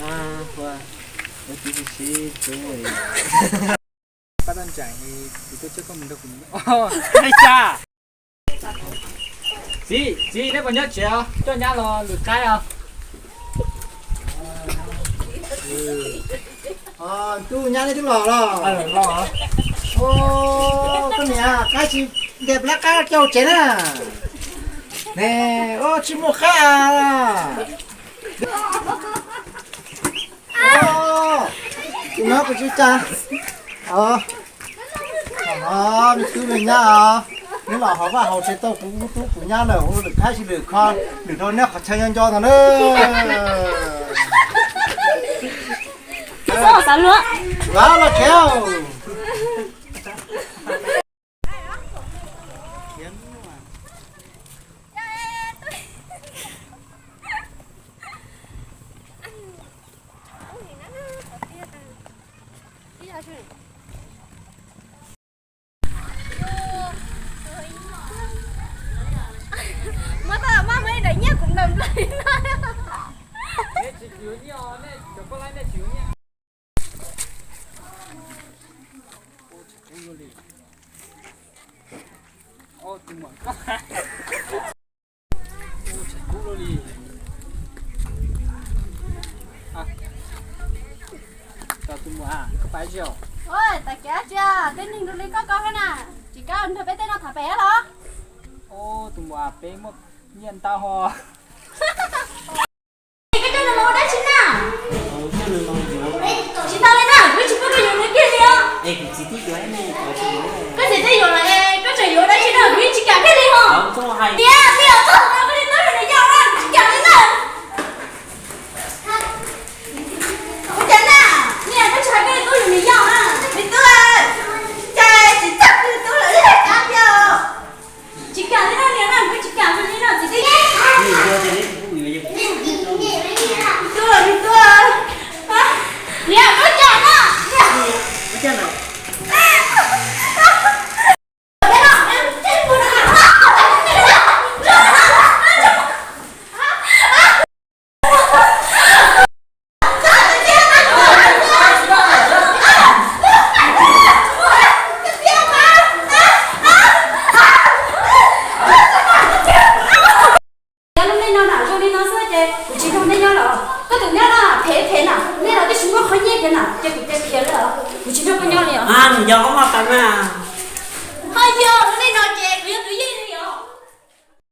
Ua, ua tib si si, pab toj ntsaim, kuv tuaj coj koj mus nrog kuv. Ua, hais cas? Txiv, txiv, neb puas nyob tsev os? Coj nyab los lwm qaib os. Tub, nyab neb twb los los? Los. Koj niam, qaib tsis ntes plab qab coj tsev na. Ne, tsis muaj qaib a. Tus no kuv tsis cas. Me tub me nyab os, neb los hauv vaj hauv tsev tau kuv tub kuv nyab lawm, ua lwm qaib tsis lwm kho, lwm rau neb qhov chaw nyob nco ntag na. Los los tsev. Muab tau maj muab ib daim nyiaj kuv ntaus nplaig no. Tus muam, koj pais tsis? Ua, tag kev tsis, tej neeg zoo li koj koj thiab na, tsis kav nrog peb tej no tham pem los? Tus muam, peb muaj nyiaj ntau ho. Koj coj nws los ua dab tsi na? Tsis tau li na, wb tsis pub koj yuav nws kiag li os. Koj txiv twb yuav lawm, koj tseem yuav dab tsi na, wb tsis kam kiag li ho. Tiag,